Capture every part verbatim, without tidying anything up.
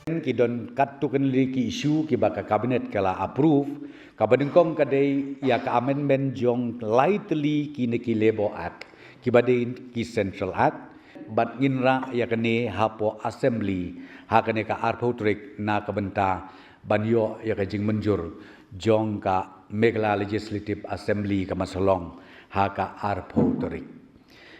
ki don katto katne ki issue kiba ka cabinet ka la approve, kaba nyngkong ka dei ïa ka amendment jong lai tylli kine ki Labour Act, kiba dei ki Central Act, bad ngin rah ïa kane hapoh Assembly ha kane ka arphew tarik na ka bynta ban ïoh ïa ka jingmynjur jong ka Meghalaya Legislative Assembly ka Masalong ha ka arphew tarik.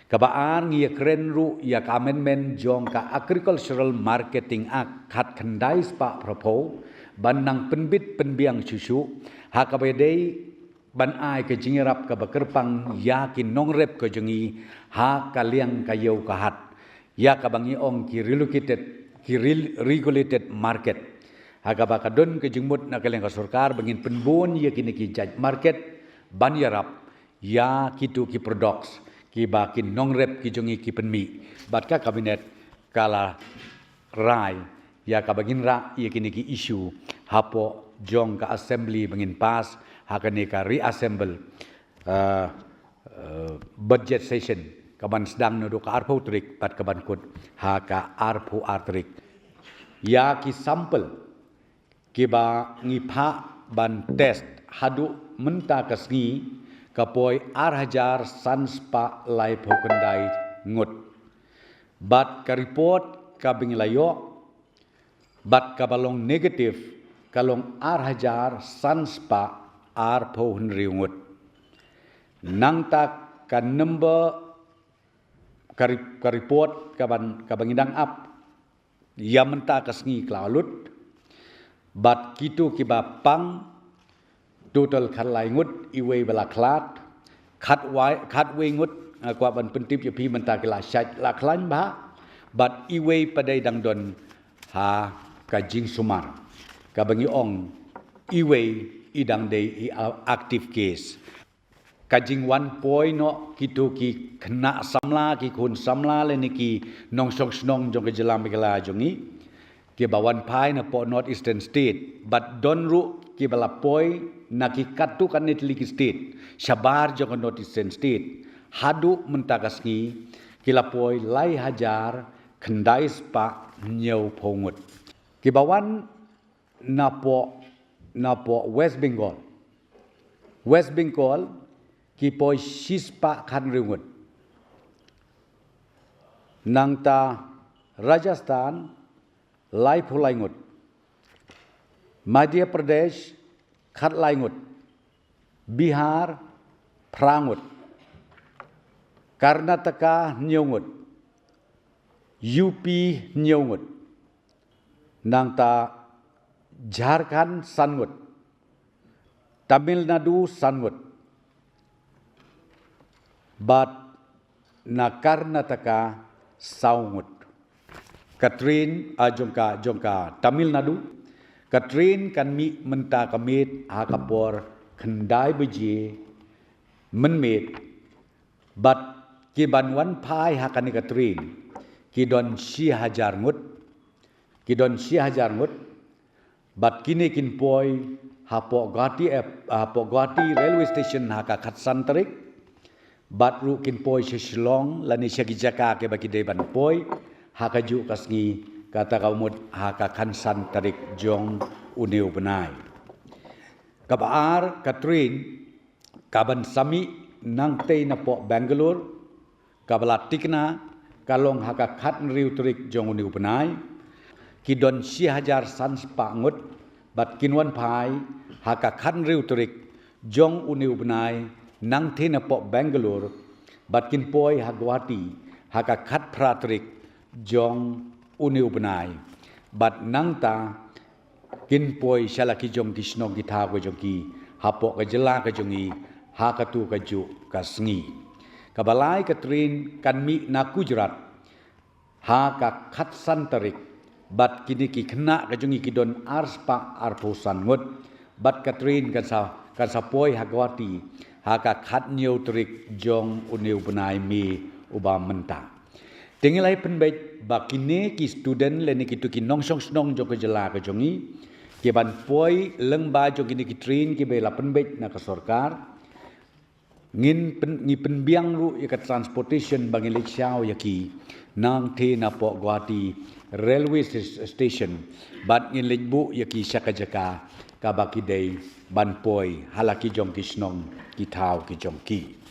Kaba ar, ngi ïa kren ruh ïa ka amendment jong ka Agricultural Marketing Act khatkhyndai spah phraphew, ban nang pynbit pynbiang shuh shuh ha kaba dei ban ai ka jingïarap kaba kyrpang ïa ki nongrep ka jong ngi ha ka liang ka ïew ka hat, ïa kaba ngi ong ki relocated, ki rel- regulated market, ha kaba ka don ka jingmut na ka liang ka sorkar ba ngin pynbun ïa kine ki jait market ban ïarap ïa kito ki products kiba ki nongrep ki jong ngi ki pynmih. Bad ka cabinet ka la rai ïa kaba ngin rah ïa kine ki issue hapoh jong ka Assembly ba ngin pass ha kane ka reassemble, uh, uh, budget session kaban sdang naduh ka arphew tarik bad kaban kut ha ka arphew ar tarik. Ïa ki sample kiba ngi phah ban test haduh mynta ka sngi ka poi ar hajar san spah laiphew khyndai ngut. Bad ka report kaba ngi la ïoh bad kaba long negative ka long ar hajar san spah arphew hynriew ngut. Nangta ka number, ka, re- ka report kaban, kaba ngi dang ap ïa mynta ka sngi ka la lut. Bad kito kiba pang total khatlai ngut, iwei ba la khlad, khatwei, khatwei ngut, nga kwah ban pyntip ïa phi mynta ki la shait la khlaiñ bha, bad iwei pat dei dang don ha ka jingsumar. Kaba ngi ong iwei i dang dei i a- active case. Ka jingwan poi noh kito ki khynnah samla, ki khun samla lane ki nongshong shnong jong ka jylla Meghalaya jong ngi, kiba wan phai napoh North Eastern State, bad don ruh kiba la poi na ki katto katne tylli ki state shabar jong ka North Eastern State, haduh mynta ka sngi ki la poi lai hajar khyndai spah hynñiewphew ngut. Kiba wan napoh, napoh West Bengal. West Bengal ki poi shispah khathynriew ngut. Nangta Rajasthan laiphew lai ngut. Madhya Pradesh khatlai ngut. Bihar phra ngut. Karnataka hynñiew ngut. U P hynñiew ngut. Nangta Jharkhand san ngut. Tamil Nadu san ngut. Bad na Karnataka saw ngut. Ka train, ah, jong ka, jong ka Tamil Nadu, ka train kan mih mynta ka miet ha ka por khyndai baje mynmiet. Bad kiban wan phai ha kane ka train ki don shi hajar ngut, ki don shi hajar ngut. Bad kine kin poi hapoh Guwahati, eh, hapoh Guwahati railway station ha ka khatsan tarik. Bad ruh kin poi sha Shillong lane sha ki jaka kiba ki dei ban poi ha kajuh ka sngi, kata ka mut ha ka khatsan tarik jong une u bnai. Kaba ar, ka train kaban sa mih nangtei napoh Bangalore, kaba la tikna ka long ha ka khathynriew tarik jong une u bnai. Ki don shi hajar san spah ngut, bad kin wan phai ha ka khathynriew tarik jong une u bnai nangtei napoh Bangalore, bad kin poi ha Guwahati ha ka khatphra tarik jong une u bnai. Bad nangta kin poi sha la ki jong ki shnong ki thaw ka jong ki hapoh ka jylla ka jong ngi ha katu kajuh ka sngi. Kaba lai, ka train kan mih na Gujarat ha ka khatsan tarik. Bad kine ki khynnah ka jong ngi ki don ar spah arphew san ngut. Bad ka train kan sa, kan sa poi ha Guwahati ha ka khathynñiew tarik jong une u bnai May uba mynta. Te ngi la ïa pynbeit ba kine ki student lane kito ki nongshong shnong jong ka jylla ka jong ngi, kiban poi lyngba jong kine ki train kiba la pynbeit na ka sorkar, ngin pyn, ngi pynbiang ruh ïa ka transportation ba ngin leit shaw ïa ki, Nangta napoh Guwahati Railway Station bad ngin leit buh ïa ki sha ka jaka kaba ki dei ban poi ha la ki jong ki shnong ki thaw ki jong ki.